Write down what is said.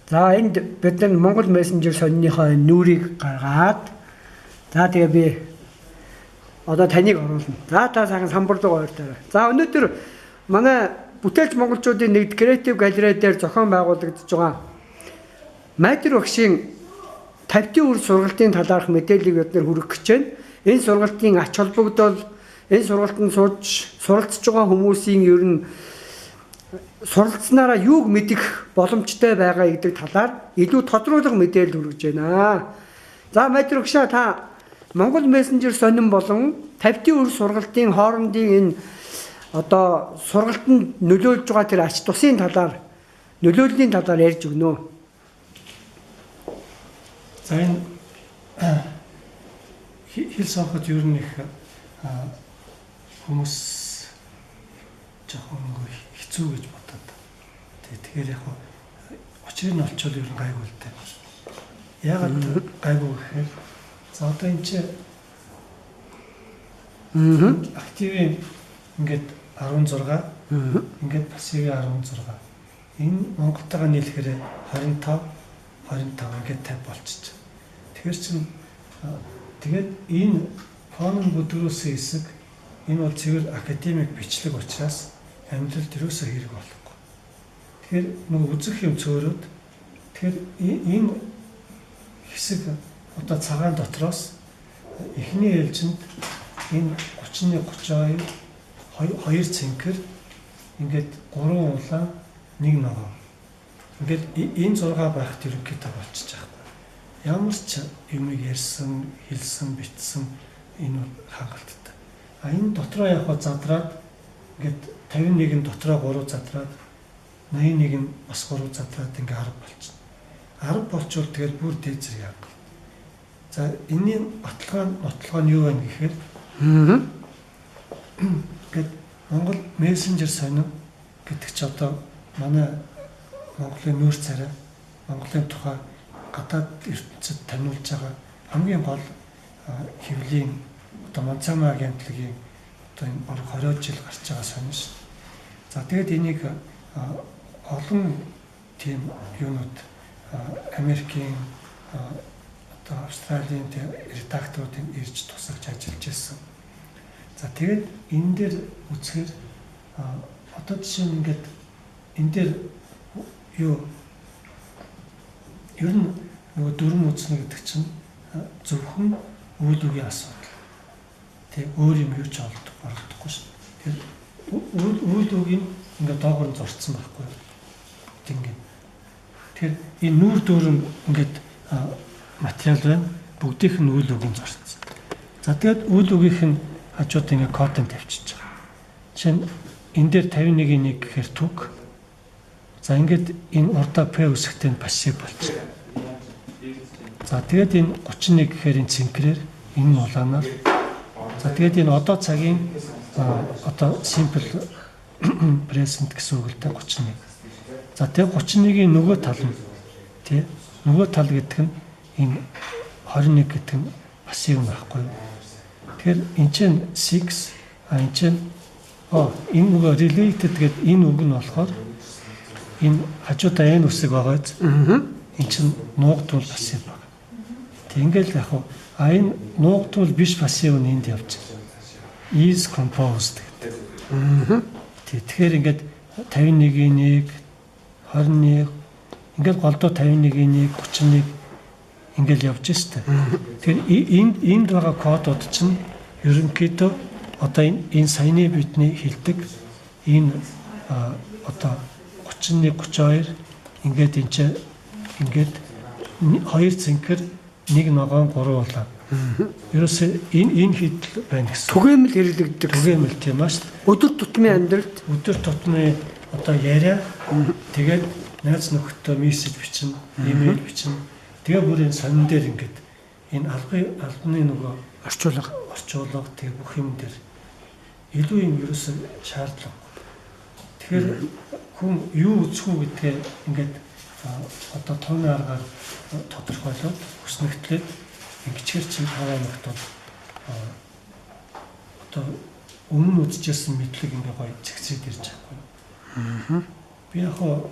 За, энд бид нар Монгол мессенжер сониныхоо энэ нүүрийг гаргаад, за, тэгээ би одоо таныг оруулна. За, та сайхан самбарлаг ойртоорой. За, өнөөдөр манай бүтээлч монголчуудын нэгд креатив галерей дээр зохион байгуулагдаж байгаа Майдэр багшийн 50-ын үр сургалтын талаарх мэдээллийг бид нар хүргэх гэж байна. Энэ сургалтын ач холбогдол, энэ сургалтанд сууж суралцж байгаа хүмүүсийн ер нь суралцсанараа юуг мэдэх боломжтой байгаа гэдэг талаар илүү тодруулах мэдээлэл хүргэж байна. За, Майдэр багшаа, та Монгол мессенжер сонин болон 50-ын үр сургалтын хоорондын энэ одоо сургалтанд нөлөөлж байгаа тэр ач тусын талаар, нөлөөллийн талаар ярьж өгнө. За, энэ хэл сонгоход ер нь их хүмүүс жоохон нөгөө хэцүү гэж бодоод. Тэгэхээр яг учрыг нь олчвол ер нь гайгүй л дээ. Яагаад гайгүй гэхээр, за, одоо энэ чи active ын ингээд 16, ингээд passive ын 16. Энэ Монголтойгоо нийлэхээр 25, 25, ингээд 50 болчих. Тэгэхээр чин тэгээд энэ фонон бүдрүүлсэн хэсэг, энэ бол цэвэр академик бичлэг учраас амьдралд юусоо хэрэг болохгүй. Тэгэхээр нөгөө үзэх юм цөөрөөд, тэгэхээр энэ хэсэг одоо цагаан дотроос эхний ээлжинд энэ 31 32, 2 цэнхэр, ингээд 3 улаан, 1 ногоон. Ингээд энэ 6 байхад ерөнхийдөө болчихж байгаа байхгүй. Ямар ч юмыг ярьсан, хэлсэн, бичсэн энэ бол хангалттай. А энэ дотроо яг хаа задраад ингээд 51 дотроо 3 задраад, 81 нь бас 3 задраад ингээд 10 болчихно. 10 болчвол тэгэл бүр дээд зэрэг хангалт. За, энэний баталгаа, нотлогоо нь юу вэ гэхээр ингээд Монгол мессенжер сонин гэдэг чи одоо манай Монголын нүүр царай, Монголын тухай гадаад ертөнцөд таниулж байгаа хамгийн гол хэвлийн одоо Монцама агентлагийн одоо энэ бараг 20 жил гарч байгаа сонин шүү. За, тэгээд энийг олон тийм юунууд, Америкийн, одоо Австралийн редакторууд ирж тусалж ажиллаж байсан. За, тэгээд энэ дээр үзэхээр одоо жишээ нь ингээд энэ дээр юу, ер нь нөгөө дүрм үзнэ гэдэг чинь зөвхөн үйл үгийн асуудал. Тэг өөр юм юу ч оролдохгүй шүү. Тэгэхээр үйл үгийн ингээд доогоор нь зурцсан байхгүй юу? Ингээд. Тэгэхээр энэ нүүр дүүрэн ингээд материал байна. Бүгдийнх нь үйл үгийн зурцсан. За, тэгээд үйл үгийнх нь хажууд ингээд кодын тавьчихж байгаа. Жишээ нь энэ дээр 51-ийн 1 гэхээр түг. За, ингээд энэ урдаа P үсгтэй нь passive болчихно. За, тэгээд энэ 31 гэхээр энэ цэнхрээр, энэ нь улаанаар. За, тэгээд энэ одоо цагийн одоо simple present гэсэн үг л дээ, 31. За, тэгээд 31-ийн нөгөө тал нь, тий, нөгөө тал гэдэг нь энэ 21 гэдэг нь passive нь байхгүй юу? Тэгэхээр эн чинь 6, а эн чинь энэ нөгөө related гэдэг энэ үг нь болохоор энэ хажуудаа n үсэг байгаа биз? Энэ чинь нуугдвал passive байна. Тэг ингээл яг а энэ нуугдвал биш passive нь энд явж байна. Is composed гэдэг. Тэг тэгэхээр ингээд 51-ийн 1, 21, ингээд голдоо 51-ийн 1, 31 ингээл явж штэ. Тэгэхээр энд байгаа кодууд чинь ерөнхийдөө одоо энэ саяны бидний хэлдэг энэ одоо 31, 32, ингээд энэ чинь ингээд 2 цэнхэр, 1 ногоон, 3 улаан. Ерөөсөө энэ хэдэл байна гэсэн. Түгээмэл хэрэглэгддэг. Түгээмэл, тийм аа шүү. Өдөр тутмын амьдралд. Өдөр тутмын одоо яриа, тэгээд найз нөхөдтэй мессеж бичнэ, имэйл бичнэ. Тэгээ бүр энэ сонин дээр ингээд энэ албаны нөгөө орчуулга. Орчуулга, тэгээ бүх юм дээр илүү юм ерөөсөө шаардлагагүй. Тэгэхээр хүн юу үзэх үү гэдгээ ингээд одоо тооны аргаар тодорхойлоод хүснэгтлээд ингэчээр чинь таваа нөхд бол одоо өмнө үзчихсэн мэдлэг ингээ гоё зэгцээд ирж байгаа байхгүй. Би яг хоо